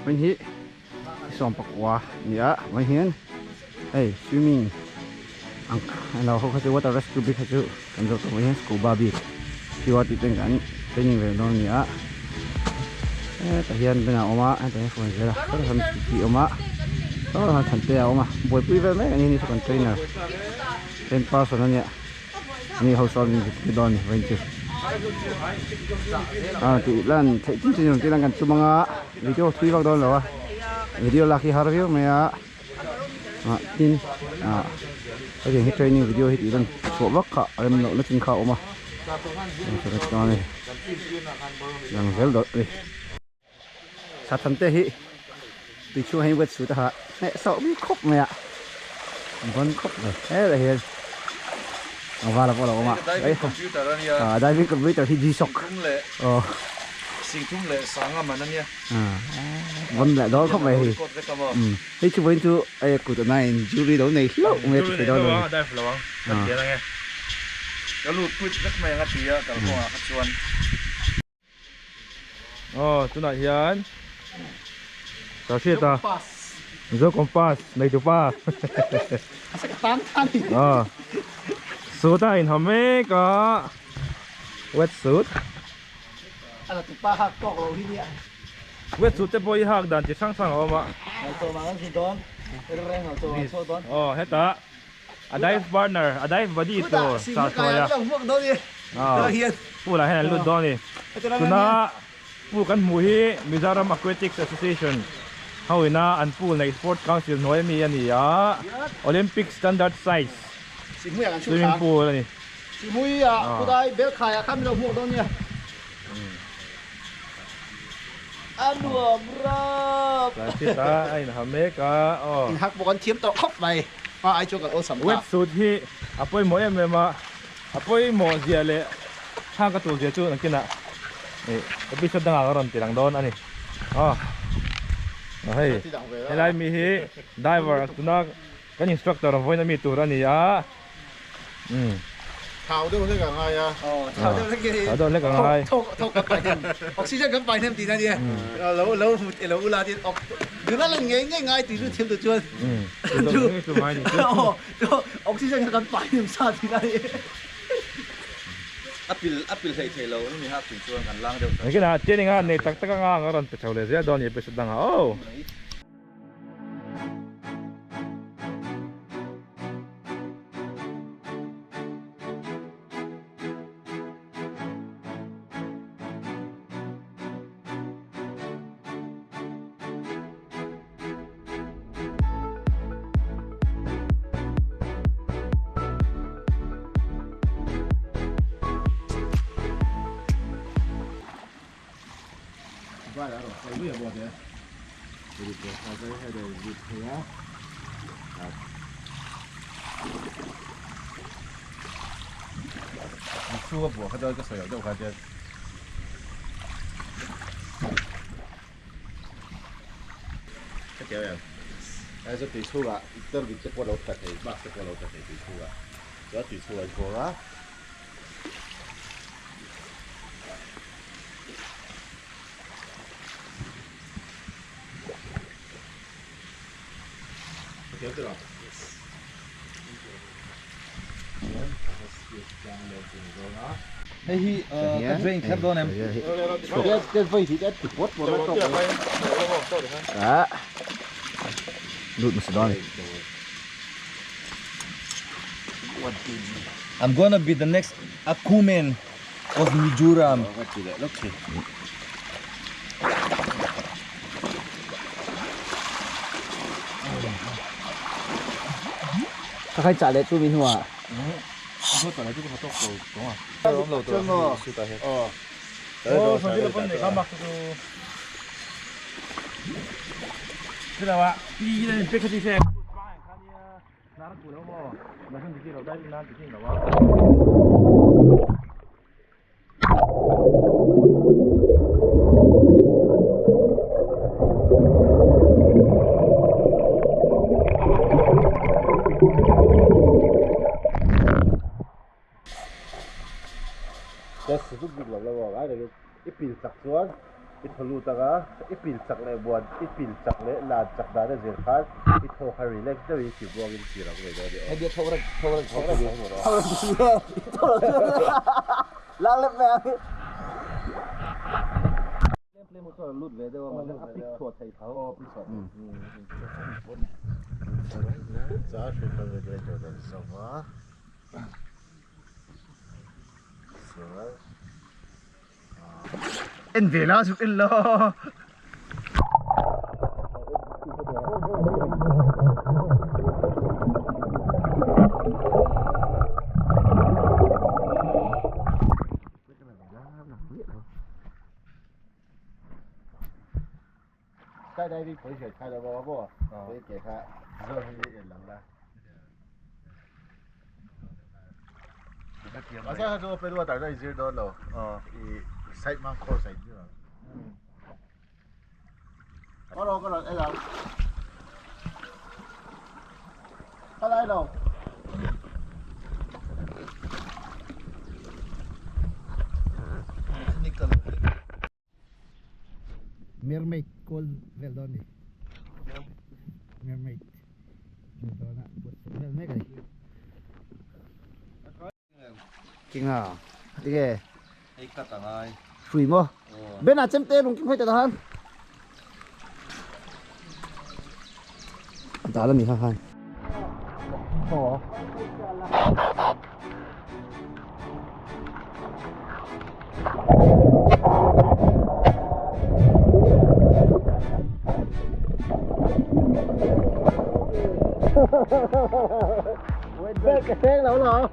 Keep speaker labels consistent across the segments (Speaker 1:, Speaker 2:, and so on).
Speaker 1: Vawiin hi 19 nia vawiin hian hei swimming ang lo ho kha chu water rescue bik kha chu kan zawh tawh mai hian scuba bik QR tih ten kan training ve dawn a ni a hetah hian banner a awm a hetah hian phone zel a hetah hian scooty a awm a tah hian Thante a awm a buaipui vel mek a ni chu kan trainer train person a nia ani ho sawn min zirtir dawn a ni vawiin chu a tih lan theih chin chin tih lan kan tum anga video thui vak dawn lo a video lak hi har viau mai a. ah tin ah hetiang hi training video hi tih lan chhuah vak kha a rem loh na chin kha a awm a chuan hei lang zel dawrh a ni Sathan te hi tui chhungah hian wetsuit a ha hneh sauh bik khawp mai a vawn khawp mai helai hian a vala pawh a lo awm a ah diving computer hi G-shock aw.
Speaker 2: Singthum leh sanga man a nia.
Speaker 1: Vawn leh dawn khawp mai hei. Hei chu vawiin chu hei kut a nai in jewelry lo nei hlauh mai a ti thei dawn lo.
Speaker 2: Jewelry nei hlauh a dive lo ang kan tian ange. Ka lut quit vek mai ang a ti a kalkawngah kha chuan.
Speaker 3: Aw tunah hian ka hriat a Mizo compass nei tu pa. Aw suit a inha mek a wet suit.
Speaker 4: A la tupa hak tawk lo hi nia.
Speaker 3: Wet suit te pawh hi hak dan chi hrang hrang a awm a.
Speaker 4: Ngaihtuah vang an hmu dawn. Reng lo chu an chhuak dawn.
Speaker 3: Aw hetah a dive partner a dive buddy tur sa hruai a.
Speaker 4: Aw
Speaker 3: pool ah hian an lut dawn a ni. Tuna pool kan hmuh hi Mizoram Aquatics Association ho ina an pool neih Sport Council hnuai ami a ni a. Olympic standard size swimming pool a ni.
Speaker 4: Simui ah khudai bel khai ah khan min lo hmuak dawn nia. A nuam rap.
Speaker 3: Tlai chhit a a inha mek a aw.
Speaker 4: Inhak pawh kan thiam tawh khawp mai. Hma ai chuan kan awlsam ta.
Speaker 3: Wet suit hi a pawimawh em em a, a pawimawh zia leh thlak a tul zia chu nakinah ih episode dangah ka rawn ti lang dawn a ni. Aw hei helai mi hi diver tuna kan instructor vawiin ami tur a ni a.
Speaker 2: Thau deuh hlek a ngai a.
Speaker 4: Aw, thau deuh hlek hi.
Speaker 3: Thau deuh hlek a ngai.
Speaker 4: Thawk thawk kan pai hnem. Oxygen kan pai hnem tihna nia. Lo lo hmu lo ula tin ok. Nula lan ngei ngei ngai tih chu thiam tur chuan.
Speaker 3: Chu chu ngai ni chu.
Speaker 4: Aw, oxygen kha kan pai hnem sa tihna ni.
Speaker 2: A pil a pil hlei thei lo hemi hak chung chuan kan lang deuh tak.
Speaker 3: Engkina training a nei tak tak anga ang a rawn pe chho leh zel dawn ni episode dangah aw.
Speaker 2: Hei hi ka drain kher dawn em? I'm gonna be the next Akumen of Mizoram.
Speaker 1: Ka khai chah leh chu mi hnuah.
Speaker 2: I thaw lut anga i pil chak leh buan i pil chak leh lan chak dan a zir khan i thaw kha relax deuhin ki buangin ki rang mai dawn a ni aw.
Speaker 4: Hei thaw reng thaw reng thaw reng thaw reng thaw reng lang lep mai ang.
Speaker 2: Tlem chuan a lut ve deuh a mahse a pik chhuah thei tho. Aw pik chhuah thei. Cha hri kal ve dawn tawh dan zo va. Chuan
Speaker 1: En ve la chuk en lo.
Speaker 2: Skydiving pawh hi hriat khai lo bawk a maw hei ke kha zawn hi en lang la mahse kha chu open water chu a inzir dawn lo i side hmang course a inzir ang ka rawn ka rawn en ang ka lai lo.
Speaker 4: Mermaid kawl vel dawn ni mermaid dawn a buatsaih vel mek a ni
Speaker 1: Kinga tinge
Speaker 2: hei cut a ngai
Speaker 1: hrui maw Ben ah chemte lung kim hei ta han dal a ni kha khan
Speaker 4: Cái xe đâu rồi?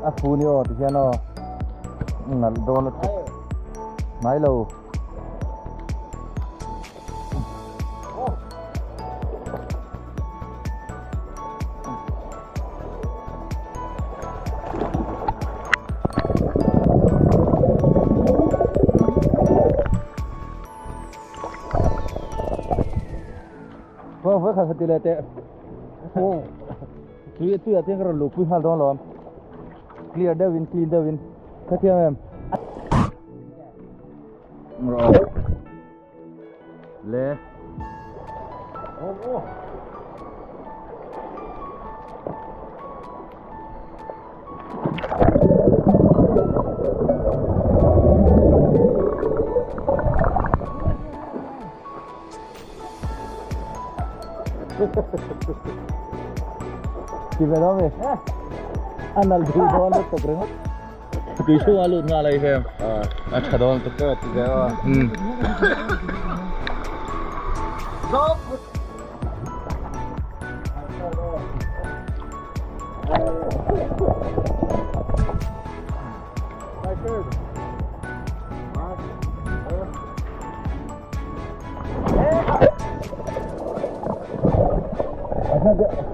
Speaker 3: A fu ni aw tihian aw nalh dawn lutuk hnai lo. Vâng, với khả tỷ lệ tệ. Tui tui ở trên cái lục quy hal đó rồi. Clear devin, clean devin. Cái theo em.
Speaker 1: Rawh le.
Speaker 3: Ti ve dawn mi? A nal tui dawn lutuk ringawt. Tui chhung a lut nghal a i hrem. A tha dawn lutuk
Speaker 1: ka ti ve a.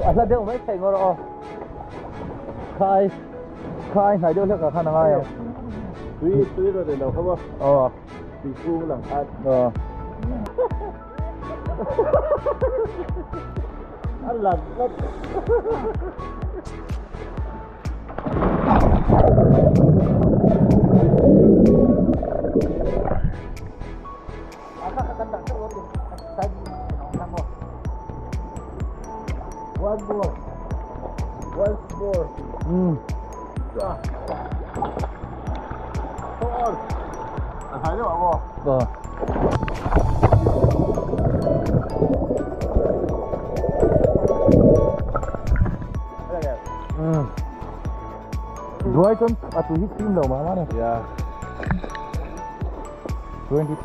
Speaker 3: A hla deuh mai thei ngawr aw. Khai khai hnai deuh hlek ah khan a ngai ang.
Speaker 2: Tui tui rawn nei lo kha maw?
Speaker 3: Aw.
Speaker 2: Tui chhung lang khan.
Speaker 3: Aw.
Speaker 2: A lat lat. One more. Once more. Four. A hai deuh ang aw.
Speaker 3: Aw. Duai chuan a tui hi fim lo mah mah ni.
Speaker 2: Yeah.
Speaker 3: 20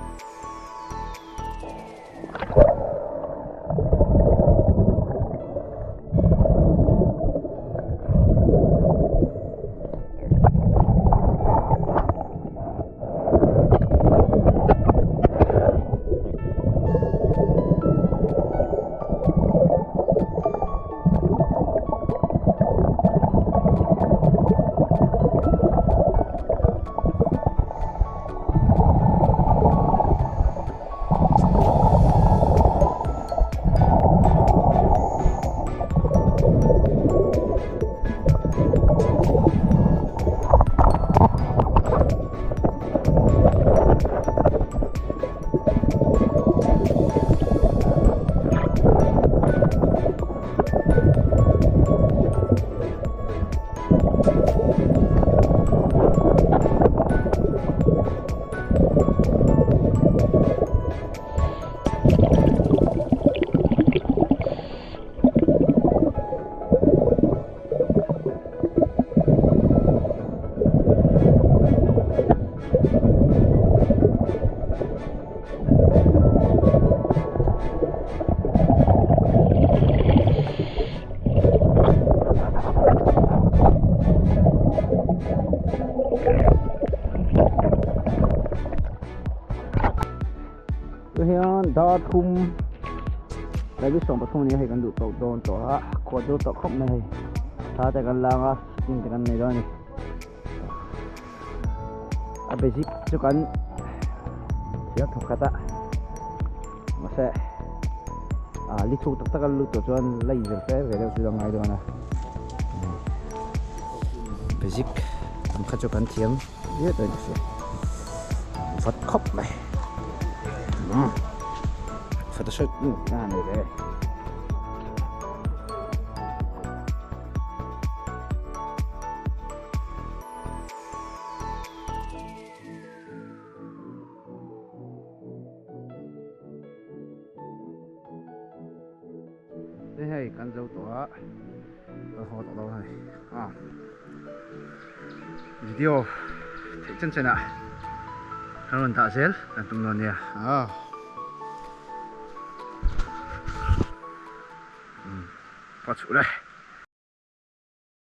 Speaker 1: Hian dar thum lai sawm pathum ania hei kan duh tawk dawn tawh a khuat deuh tawh khawp mai hei thla te kan lang a sitting te kan nei dawn a ni a basic chu kan thiam thawk khat a mahse ah li chhuk tak tak a lut tawh chuan la inzir fe ve deuh chu a ngai dawn a basic ang kha chu kan thiam viau tawh in ka hria vat khawp mai photoshoot a nei ve. Hei hei kan zo tawh a kan haw tawh lo a ni a video theih chen chen ah kan rawn dah zel kan tum dawn nia a pa chhuh le.